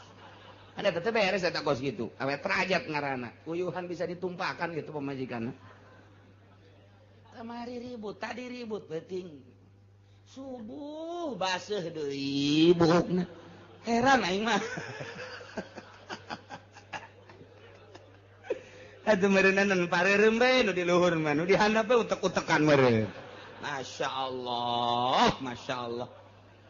Ada teh beres eta kos kitu. Awet derajat ngaranna. Uyuhan bisa ditumpakan gitu pamajikanna. Kamari ribut, tadi ribut beuting. Subuh baseuh deui buukna. Heran aing mah. Atuh meureunna pareureum bae nu di luhur mah nu di handap bae utek-utekan meureun. Masya Allah, Masya Allah.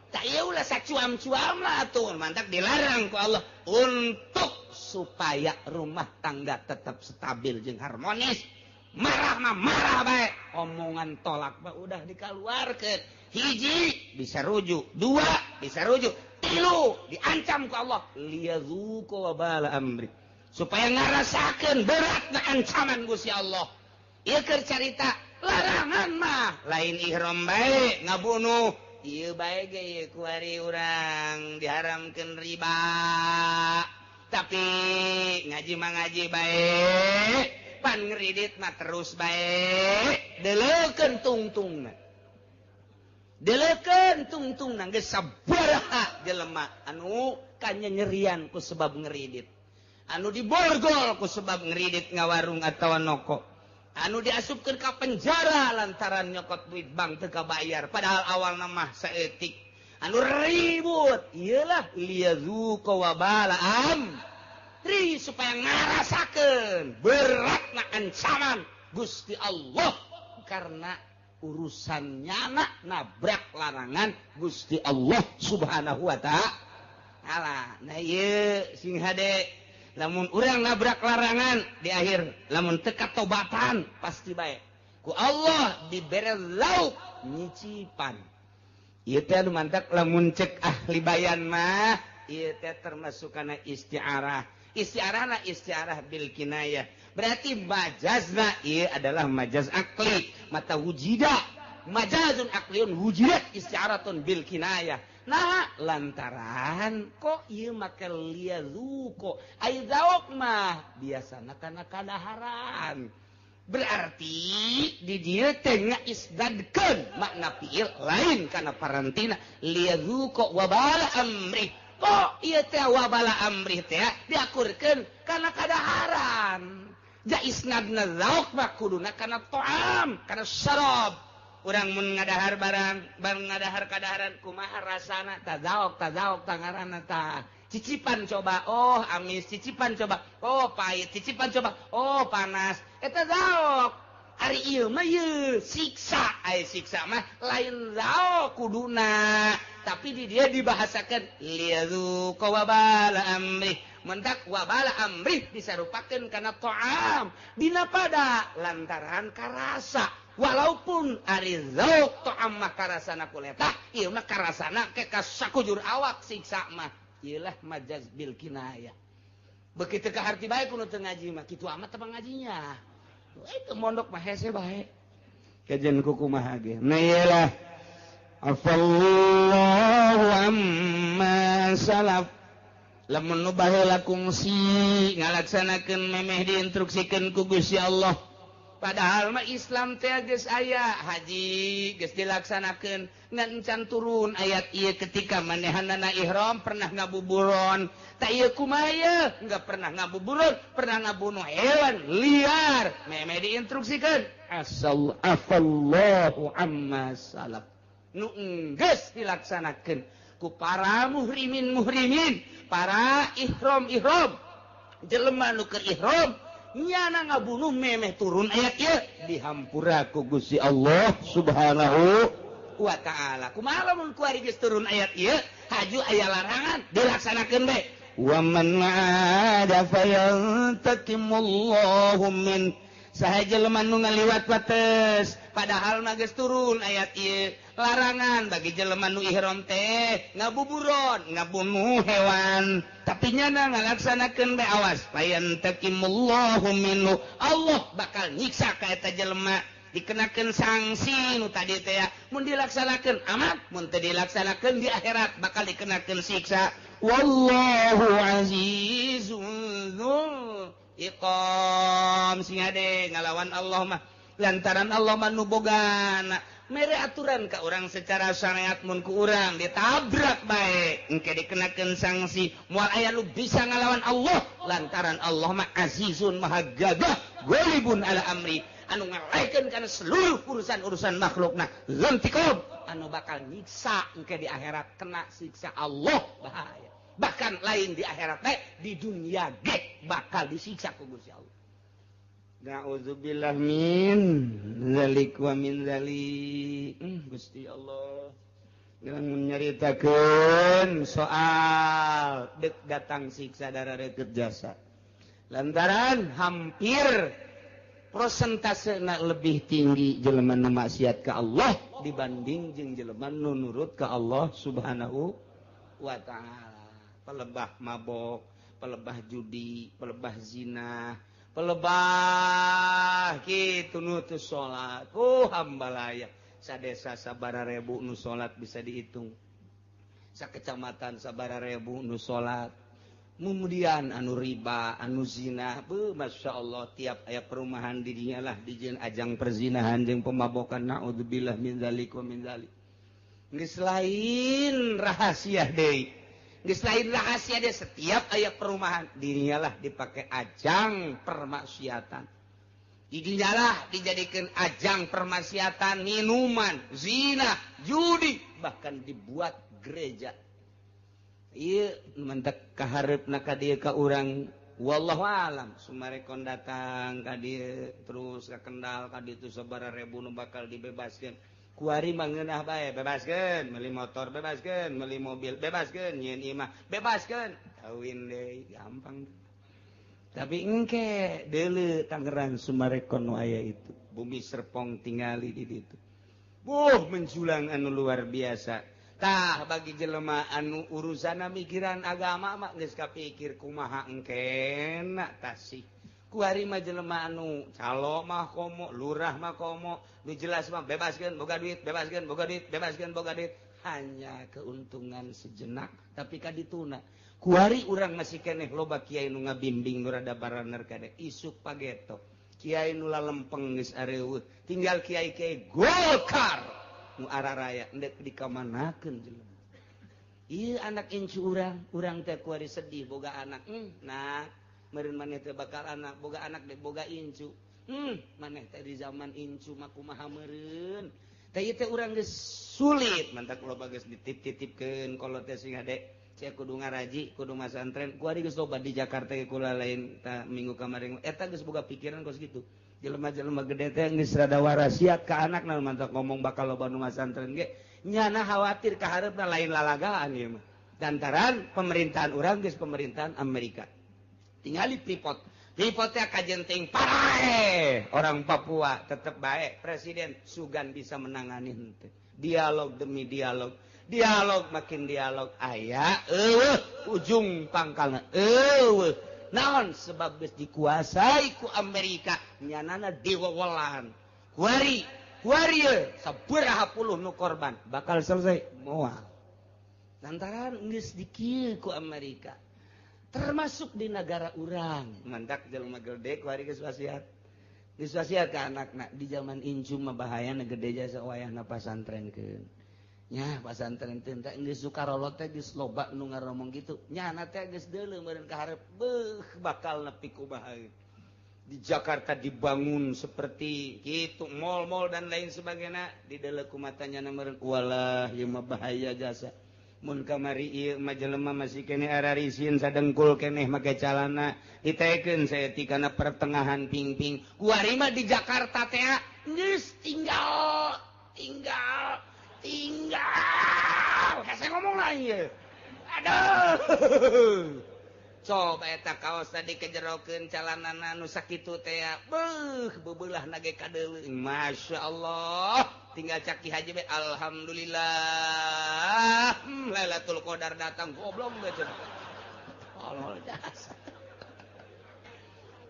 Tak ieu ulah sacuam-cuam lah atuh mantak dilarang ku Allah untuk supaya rumah tangga tetap stabil jeung harmonis. Marah mah marah bae, omongan tolak mah udah dikaluarkeun. Hiji bisa rujuk, dua bisa rujuk, tilu diancam ku Allah liyazuqa wabala amri. Supaya ngarasakeun beratna ancaman Gusti Allah. Ieu keur carita larangan mah lain ihram bae ngabunuh. Ieu bae ge ieu kuari urang diharamkeun riba. Tapi ngaji mah ngaji bae, pan ngridit mah terus bae, deleukeun tungtungna. Deleukeun tungtungna geus sabaraha jelema anu kanyanyerian ku sebab ngridit. Anu diborgol ku sebab ngeridit ngawarung atawa noko. Anu diasupkeun ka penjara lantaran nyokot duit bank teu kabayar padahal awalna mah saeutik. Anu ribut ieulah liyazuqa wabala amri supaya ngarasakeun beratna ancaman Gusti Allah karena urusan nyana nabrak larangan Gusti Allah Subhanahu wa ta'ala. Nah ieu sing hade lamun urang nabrak larangan di akhir lamun teka tobatan pasti bae ku Allah dibere lauk nyicipan ieu teh anu mantak lamun cek ahli bayan mah ieu teh termasuk kana isti'arah. Isti'arahna isti'arah bil kinayah berarti majazna ieu adalah majaz akli mata wujida majazun akliun wujidat isti'aratun bil kinayah. Nah lantaran kok ieu make liyazuqa ai zauk mah biasana kana kadaharan berarti di dieu teh ngaisnadkeun makna fiil lain kana parantina liyazuqa wabala amri kok ieu teh wabala amri teh diakurkeun kana kadaharan ja isnadna zauk mah kuduna kana ta'am kana syarab. Urang mun ngadahar barang, barang ngadahar kadaharan kumaha rasana tazaok tazaok tangaranna tah. Cicipan coba, oh amis, cicipan coba, oh pahit, cicipan coba, oh panas. Eta zaok. Ari ieu mah ieu siksa, ai siksa mah lain zaok kuduna, tapi di dia dibahasakeun liyazuqa wabala amri. Mendak wabala amri disarupakeun kana ta'am dina pada lantaran karasa. Walaupun ari zauk ta'am mah karasana kuleta, ieu mah karasana ke kasakujur awak siksa mah. Ieulah majaz bil kinayah. Begitu ka harti bae kudu teu ngaji mah, kitu amat teh ngajinya. Itu mondok mah hese bae. Kajian kumaha ge. Nah ieulah afallahu amma salaf. Lamun nu baheula kungsi ngalaksanakeun memeh diinstruksikeun ku Gusti Allah. Padahal mah Islam teh geus aya, haji geus dilaksanakeun, ngan encan turun ayat ieu ketika manehanana ihram pernah ngabuburon. Tak ieu kumaha ieu? Enggak pernah ngabuburon, pernah ngabunuh hewan liar. Memeh diinstruksikeun. Asal afallahu amma salaf. Nu geus dilaksanakeun ku para muhrimin-muhrimin, para ihram-ihram. Jelema nu keur ihram Nyana ngabunuh memeh turun ayat ieu dihampura ku Gusti Allah Subhanahu wa ta'ala. Kumaha lamun kuari geus turun ayat ieu haju aya larangan dilaksanakeun bae. Wa man 'ada fayantakimullahu min saha jelema nu ngaliwat wates padahal mah geus turun ayat ieu larangan bagi jelema nu ihram teh ngabuburon ngabunuh hewan tapi nyana ngalaksanakeun bae awas fayantakimullahu minhu Allah bakal nyiksa ka eta jelema dikenakeun sanksi nu tadi teh mun dilaksanakeun amat mun teu dilaksanakeun di akhirat bakal dikenakeun siksa. Wallahu azizun dzul iqam. Sing ade ngalawan Allah mah lantaran Allah mah nu bogana mere aturan ka urang secara syariat mun ku urang ditabrak bae engke dikenakeun sanksi moal aya nu bisa ngalawan Allah lantaran Allah mah azizun maha gagah ghalibun ala amri anu ngalaikeun kana seluruh urusan-urusan makhlukna lantiqam anu bakal nyiksa engke di akhirat kena siksa Allah bahaya. Bahkan lain di akhirat teh di dunia ge bakal disiksa ku Gusti Allah. Na'udzubillah min zalik wa min zalik. Gusti Allah geus nyaritakeun soal dek datang siksa darah deket jasa. Lantaran hampir prosentasena lebih tinggi jelema nu maksiat ka Allah dibanding jeung jelema nu nurut ka Allah Subhanahu wa ta'ala. Pelebah mabok, pelebah judi, pelebah zina, pelebah kitu nu teu salat. Oh hambalaya, sadesa sabaraha rebu nu salat bisa dihitung. Sakecamatan sabaraha rebu nu salat. Kemudian anu riba, anu zina, beuh Masya Allah tiap aya perumahan di dinya lah dijieun ajang perzinahan jeung pemabokan. Naudzubillah min dzalik wa min dzalik. Geus lain rahasia deui. Geus lain rahasia deui setiap aya perumahan dirinya lah dipakai ajang permaksiatan. Dirinya lah dijadikan ajang permaksiatan minuman, zina, judi, bahkan dibuat gereja. Ieu mentek kaharepna ka dieu ka urang wallahu alam sumarekon datang ka dieu terus ka Kendal ka ditu sabaraha rebu nu bakal dibebaskeun. Kuari mah ngeunah bae bebaskeun, meuli motor bebaskeun, meuli mobil bebaskeun, nyieun imah bebaskeun, kawin deui gampang. Tapi engke deuleu Tangerang Sumarekon nu aya itu, bumi Serpong tingali di ditu. Buh menjulang anu luar biasa. Tah bagi jelema anu urusana mikiran agama mah geus kapikir kumaha engkena tasih. Kuari mah jelema anu calo mah komo, lurah mah komo, nu jelas mah bebaskeun boga duit, bebaskeun boga duit, bebaskeun boga duit. Hanya keuntungan sejenak tapi kadituna. Kuari urang masih keneh loba kiai nu ngabimbing nu rada baraner kade isuk pageto. Kiai nu lalempeng geus areueuh, tinggal kiai-kiai Golkar nu araraya endek dikamanakeun jelema. Ieu anak incu urang, urang teh kuari sedih boga anak. Nah, meureun maneh teh bakal anak, boga anak deh boga incu. Maneh teh di zaman incu mah kumaha meureun. Teh ieu teh urang geus sulit, mantak loba geus dititip-titipkeun kolot teh sing hade. Sia kudu ngaraji, kudu masantren. Kuari geus loba di Jakarta ge kula lain ta minggu kemarin. Eta geus boga pikiran kos kitu. Jelema-jelema gede teh geus rada warasiat ka anakna mantak ngomong bakal loba nu masantren ge. Nyana khawatir ka hareupna lain lalagaan ieu mah. Lantaran pemerintahan urang geus pemerintahan Amerika. Tingali Freeport. Freeport teh kajenting parae orang Papua tetep bae presiden sugan bisa menangani henteu. Dialog demi dialog. Dialog makin dialog aya eueuh ujung pangkalna eueuh. Naon sebab geus dikuasai ku Amerika nyanana diwewelan. Kuari kuari sabaraha puluh nu korban bakal selesai moal. Lantaran geus dikieu ku Amerika. Termasuk di negara urang mantak jelema gede kuari geus wasiat. Geus wasiat ka anakna di zaman incu mah bahayana gede jasa wayahna pasantrenkeun. Nya pasantren teh geus sukarolot teh geus loba nu ngaromong kitu. Nyana teh geus deuleu meureun ka hareup beuh bakal nepi kumaha. Di Jakarta dibangun seperti kitu mall-mall dan lain sebagainya di deuleu ku matanya meureun walah ieu mah bahaya jasa. Mun kamari ieu mah jelema masih keneh ararisin sadengkul keneh make calana ditekeun saeutik kana pertengahan pingping. Kuari mah di Jakarta teh geus tinggal tinggal tinggal. Hese ngomong lah ieu. Aduh. Coba eta kaos tadi kejerokeun calanana nu sakitu teh beuh beubelah nage kadeuleu. Masya Allah, tinggal caki haji be alhamdulillah. Lailatul Qadar datang goblok geus cenah. Allah jasa.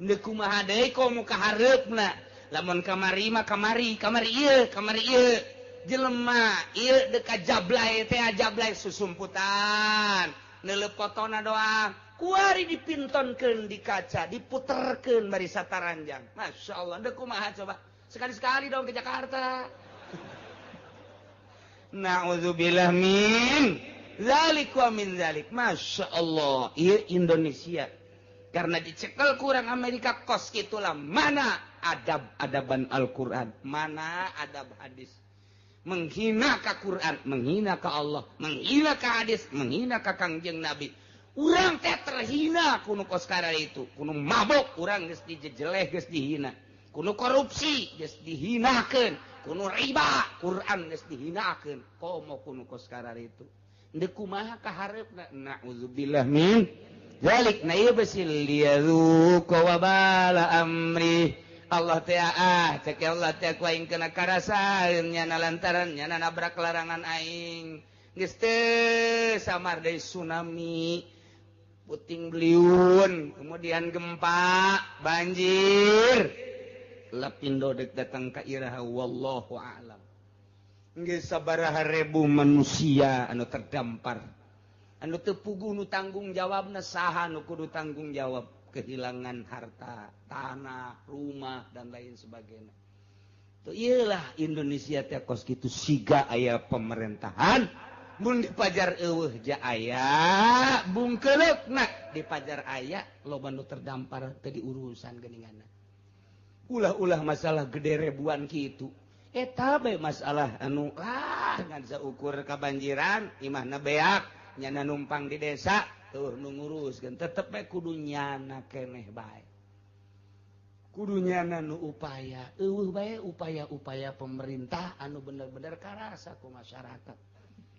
Ndeu kumaha deui komo ka hareupna. Lamun kamari mah kamari, kamari ieu, kamari ieu. Jelema ieu deuk ka jablay teh jablay susumputan. Neuleup fotona doang. Kuari dipintonkeun di kaca, diputerkeun bari sataranjang. Masya Allah, ndeu kumaha coba. Sekali-sekali dong ke Jakarta. Na'udzubillah min zalik wa min zalik. Masya Allah, ieu Indonesia. Karena dicekel kurang Amerika kos gitulah. Mana adab-adaban Al-Quran, mana adab hadis. Menghina ka Quran, menghina ka Allah, menghina ka hadis, menghina ka Kangjeng Nabi. Urang teh terhina kuno kos itu, kuno mabok urang geus dijejeleh geus dihina, kuno korupsi geus dihinakeun, kuno riba Quran geus dihinakeun, komo kuno kos itu. Ndeu kumaha ka hareupna? Na'udzubillah min zalik. Na ieu beusi liyadzuqa wabala amri. Allah teh ah cek Allah teh ku aing kena karasaeun nyana lantaran nyana nabrak larangan aing. Geus teu samar deui tsunami, puting beliung, kemudian gempa, banjir. Lapindo dek datang ka iraha wallahu a'lam. Geus sabaraha ribu manusia anu terdampar. Anu teu puguh nu tanggung jawabna saha nu kudu tanggung jawab kehilangan harta, tanah, rumah dan lain sebagainya. Tuh iyalah Indonesia teh kos kitu siga aya pemerintahan. Mun dipajar eueuh ja aya bungkeleukna, dipajar aya loba nu terdampar teu diurusan geuninganna. Ulah-ulah masalah gede ribuan kitu. Eta bae masalah anu lah ngan saukur kabanjiran imahna beak nyana numpang di desa tuh nu nguruskeun tetep bae kudu nyana keneh bae. Kudu nyana nu upaya eueuh bae upaya-upaya pemerintah anu bener-bener karasa ku masyarakat.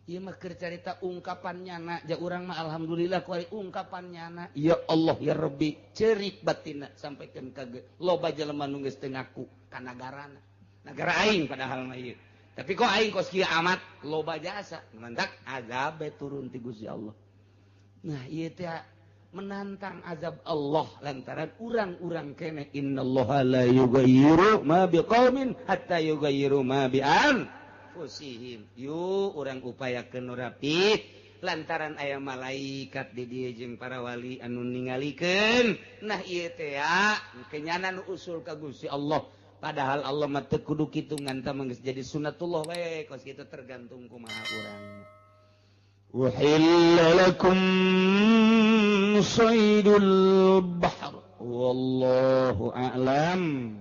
Ieu mah keur carita ungkapan nyana ja urang mah alhamdulillah ku ungkapan nyana ya Allah ya Rabbi cerik batinna sampaikan ka loba jelema nu geus teu ngaku ka nagarana. Nagara aing padahal mah ieu. Tapi kok aing kos kieu amat loba jasa mantak azab turun ti Gusti Allah. Nah ieu teh menantang azab Allah lantaran urang-urang keneh innallaha la yughayyiru ma biqaumin hatta yughayyiru ma bi anfusihim. Yuk urang upayakeun nu rapi lantaran aya malaikat di dieu jeung para wali anu ningalikeun. Nah ieu teh kenyana nu usul ka Gusti Allah. Padahal Allah mah teu kudu kitu ngan tah geus jadi sunatullah we kos kitu tergantung kumaha urang. Uhilla lakum saydul bahr wallahu a'lam.